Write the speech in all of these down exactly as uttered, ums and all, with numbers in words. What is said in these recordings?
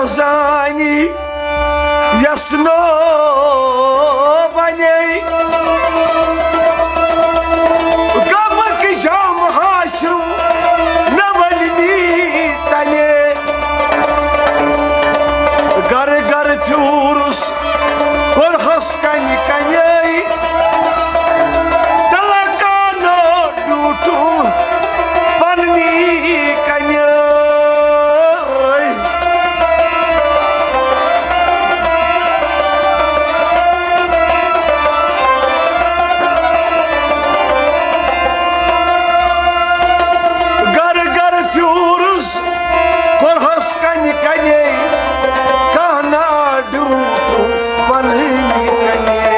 زانی یس نو بنے، غمک جام ہا چھُم نہ ولمی تنے۔ گر گر پھیورس کوٚرہس کنہِ کنے، تلہ کانو ڈوٹھم پننی کنے۔ گر گر پھیورس کوٚرہس کنہِ کنے، کانہ ڈوٹھم پننی کنے۔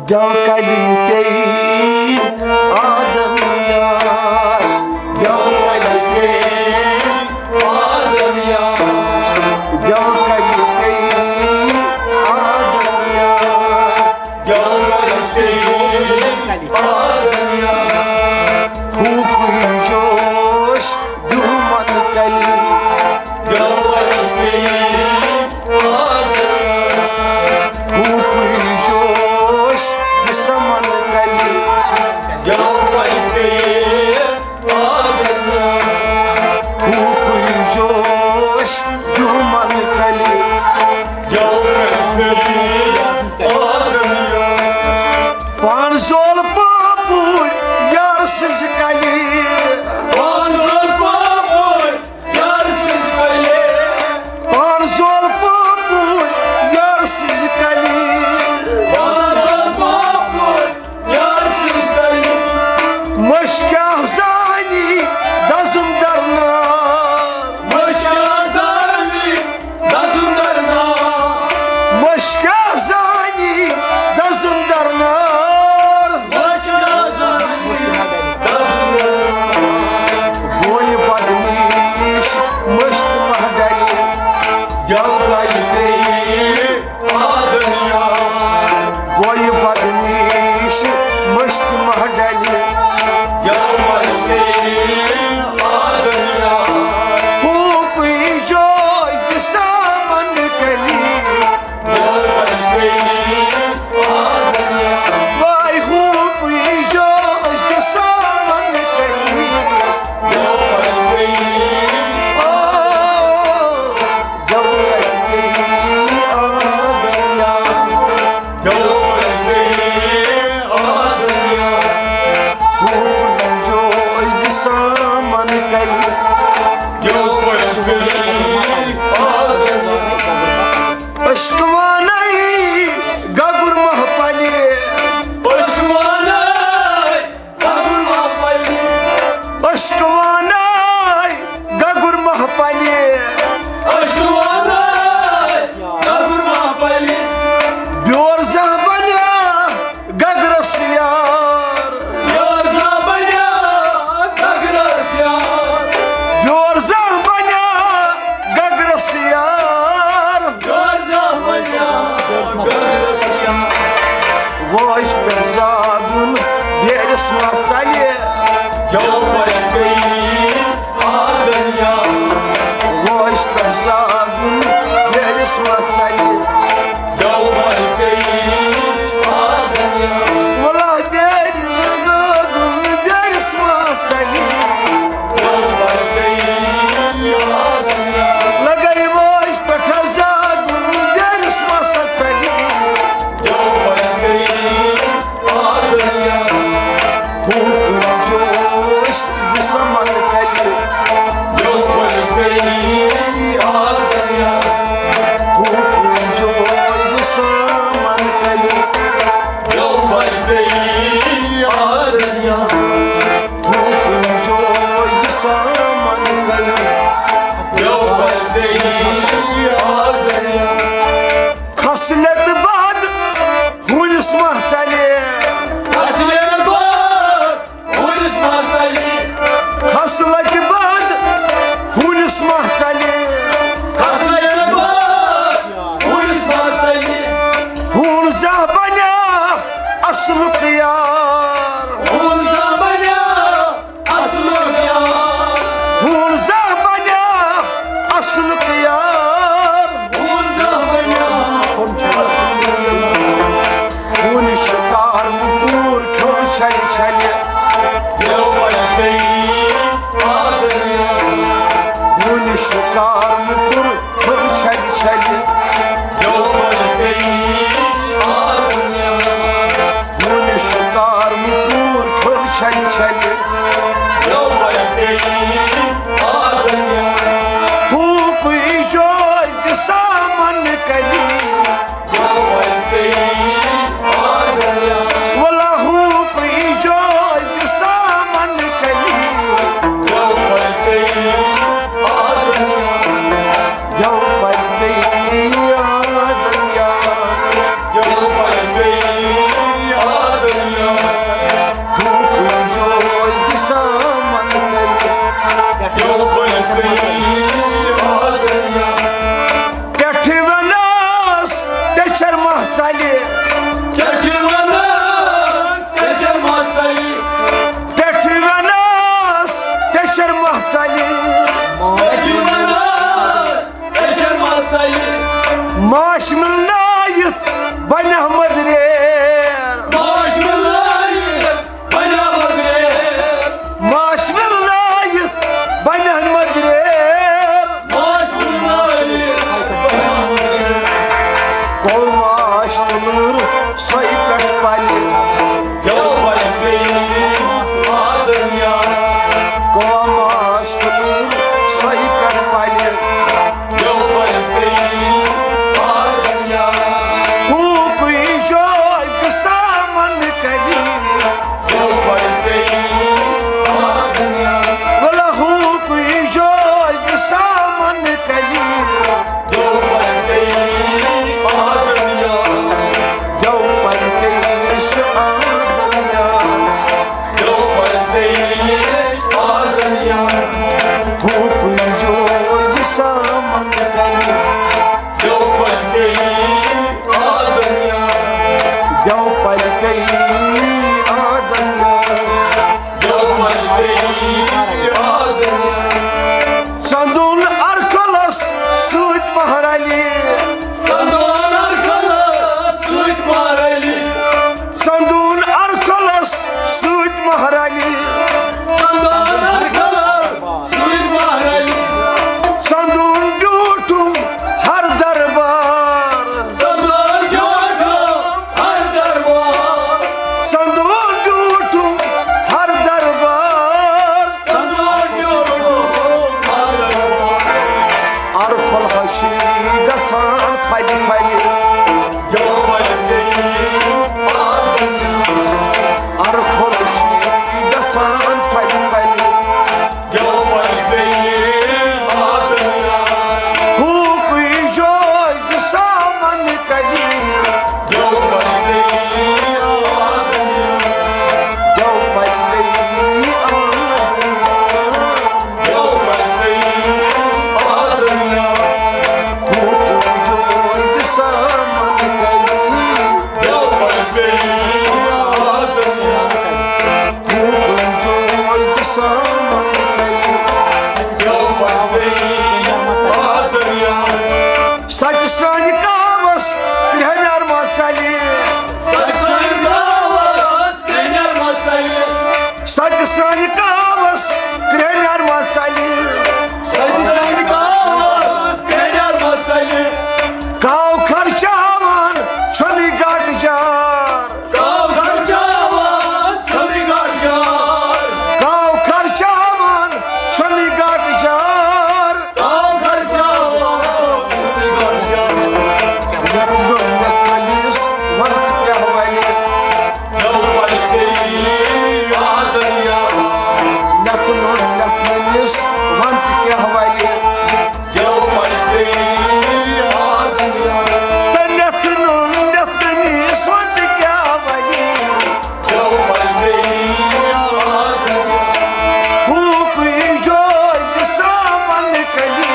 دو کلی پے آدم یار، دو کلی پے آدم یار، دو کلی پے آدم یار، دو کلی پے آدم یار۔ خوب جوش دُمن کلی، جوان پیٖر آدم۔ خوٗبٕے جوش جسمن کلی، جوان پیٖر آدم۔ خوٗبٕے جوش دُمن کلی، جوان پیٖر آدم۔ پان زول پاپُر یار سٕنٛزِ کلہِ۔ پان زول پاپُر یار سٕنٛزِ کلہِ۔ پان زول پاپُر یار سٕنٛزِ کلہِ۔ پان زول پاپُر یار سٕنٛزِ کلہِ۔ مٔشۍ کیٛاہ زانی دزُن درنار۔ مٔشۍ کیٛاہ زانی دزُن درنار۔ مٔشۍ کیٛاہ زانی دزُن درنار۔ مٔشۍ کیٛاہ زانی دزُن درنار۔ بویہِ بدنیش مٔشتھ مہڈلہِ، دیو لگہِ بیٚیہِ آدم یار۔ بویہِ بدنیش مٔشتھ مہڈلہِ، دیو لگہِ بیٚیہِ آدم یار۔ ہوٗپٕے جوش دِ سامن کلی۔ وای ہوٗپٕے جوش دِ سامن کلی۔ آ، ہوٗپٕے جوش دِ سامن کلی۔ عشق وانَے گگُر مہ پلہِ۔ عشق وانَے گگُر مہ پلہِ۔ عشق وانَے گگُر مہ پلہِ۔ عشق وانَے گگُر مہ پلہِ۔ بیور زانٛہہ بنیا گگرس یار۔ بیور زانٛہہ بنیا گگرس یار۔ بیور زانٛہہ بنیا گگرس یار۔ بیور زانٛہہ بنیا گگرس یار۔ وٲج پٮ۪ٹھ زاگُن بیرِس ما ژلہِ۔ یو پرکئی آدنیا۔ وٲج پٮ۪ٹھ زاگُن بیرِس ما ژلہِ۔ یو پرکئی آدنیا۔ ولا بیرِ زاگُن بیرِس ما ژلہِ۔ یو پرکئی آدنیا۔ لگے وٲج پٮ۪ٹھ زاگُن بیرِس ما ژلہِ۔ یو پرکئی آدنیا۔ ہوٗپٕے جوش چھلہِ۔ دیوبند بیٚیہِ آدریا۔ وُنہِ شُکار موٚکُر کھُر چھلہِ چھلہِ۔ دیوبند بیٚیہِ آدریا۔ وُنہِ شُکار موٚکُر کھُر چھلہِ چھلہِ۔ دیوبند بیٚیہِ آدریا۔ پھوٗکٕے جوے تہٕ سامن کلی۔ پٮ۪ٹھٕ وَنَس ٹٮ۪چھر مَہ ژَلہِ۔ پٮ۪ٹھٕ وَنَس ٹٮ۪چھر مَہ ژَلہِ۔ پٮ۪ٹھٕ وَنَس ٹٮ۪چھر مَہ ژَلہِ۔ پٮ۪ٹھٕ وَنَس ٹٮ۪چھر مَہ ژَلہِ۔ ماچھ مِلنٲیِتھ بَنہِ مٔدریر۔ ماچھ مِلنٲیِتھ بنیامد ریر۔ ماش مِلنٲیِتھ بنن مٔدریر۔ ماش مِلنٲیِتھ بنیامد ریر۔ کول ماش تُلُر سۄے پٮ۪ٹھ پلہِ۔ گٮ۪و پلہِ بیٚیہِ آدم یار۔ کول ماش تُلُر سۄے پٮ۪ٹھ پلہِ۔ ہوکُے جوے تہٕ سامن کلی۔ وَلہٕ ہوکُے جوے تہٕ سامن کلی۔ دیوبند بیٚیہِ چھُ آدم یار۔ دیوبند بیٚیہِ آدم یار۔ ہوکُے جوے تہٕ سامن کلی۔ دیوبند بیٚیہِ آدم یار۔ دیوبند بیٚیہِ آدم یار۔ دیوبند بیٚیہِ آدم یار۔ سندون ارکلس سۭتۍ مہرلی۔ سندون ارکلس سۭتۍ مہرلی۔ سندون ارکلس سۭتۍ مہرلی۔ سندون ارکلس سۭتۍ مہرلی۔ سندون بیوٗٹھُم ہر دربار۔ سندون بیوٗٹھُم ہر دربار۔ سندون بیوٗٹھُم ہر دربار۔ سندون بیوٗٹھُم ہر دربار۔ ارکل ہشی گژھان پھلہِ پھلہِ۔ ارکل ہشی گژھان پھلہِ پھلہِ۔ ہوکُے جوے تہٕ سامن کلی۔ دیوبند بیٚیہِ آدم یار۔ سۄ تہِ سانہِ کاوس کرٛہنیٛار ما ژلہِ۔ سۄ تہِ سانہِ کاوس کرٛہنیٛار ما ژلہِ۔ سۄ تہِ سانہِ کاوس کرٛہنیٛار ما ژلہِ۔ سۄ تہِ سانہِ کاوس کرٛہنیٛار ما ژلہِ۔ کاو خرچاوان چھُنہٕ گاٹہٕ جار۔ کاو خرچاوان چھُنہٕ گاٹہٕ جار۔ کاو خرچاوان چھُنہٕ گاٹہٕ جار۔ کاو خرچاوان چھُنہٕ گاٹہٕ جار۔ یَتھ نوٚن یَتھ نٔنِس وَن تہٕ کیٛاہ وَنہِ۔ یَتھ نوٚن یَتھ نٔنِس وَن تہٕ کیٛاہ وَنہِ۔ تہٕ نٮ۪تھ نوٚن نٮ۪تھ نٔنِس وَن تہٕ کیٛاہ وَنہِ۔ ہوکُے جوے تہٕ سامن کلی۔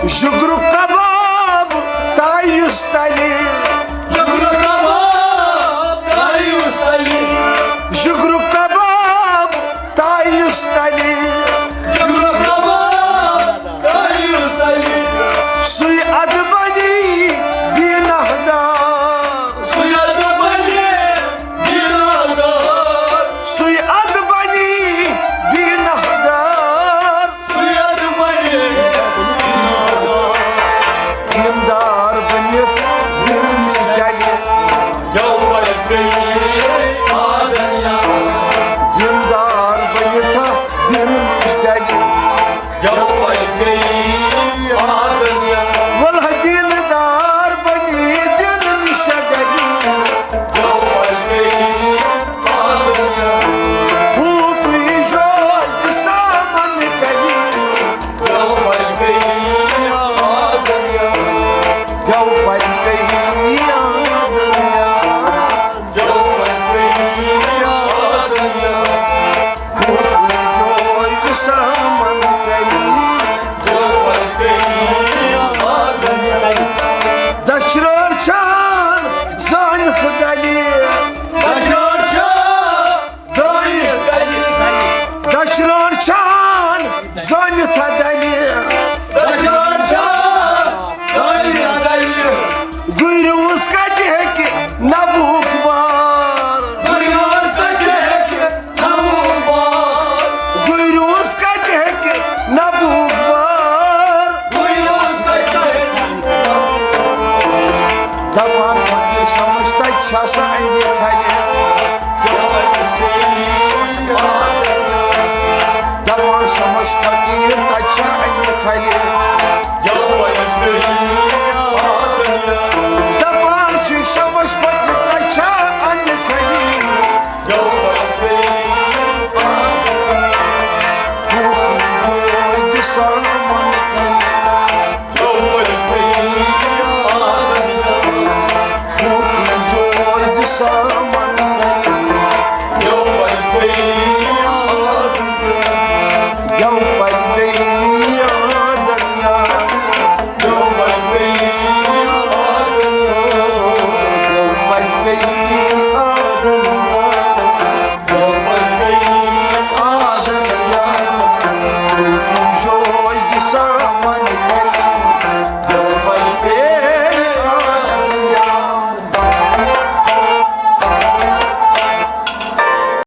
شُکرُک کباب تایُس تلہِ۔ یَوَے گٔیہِ آدم یا۔ وَلہٕ دیٖندار بَنی دِل نِش ڈَلی۔ یَوَے گٔیہِ آدم یا۔ ہوٗکُے جوش سامن کلی۔ یَوَے گٔیہِ آدم یا۔ یَوَے گٔیہِ آدم یا۔ یَوَے گٔیہِ آدم یا۔ دچھرٲر چھان زٲنِتھ دٔلیٖل۔ دچھرٲر چھان زٲنِتھ دٔلیٖل۔ دچھرٲر چھان زٲنِتھ دٔلیٖل۔ گُرِس کَتہِ ہیٚکہِ نبوٗک بار۔ گُرِس کَتہِ ہیٚکہِ نبوٗک بار۔ دَپان فقیٖر شمس تَتہِ چھِ آسان اَنہِ کھَلہِ۔ دَپان شمس فقیٖر تَتہِ چھِ اَنہِ کھَلہِ۔ دَپان چھِ شمس فقیٖر تَتہِ چھِ اَنہِ کھَلہِ۔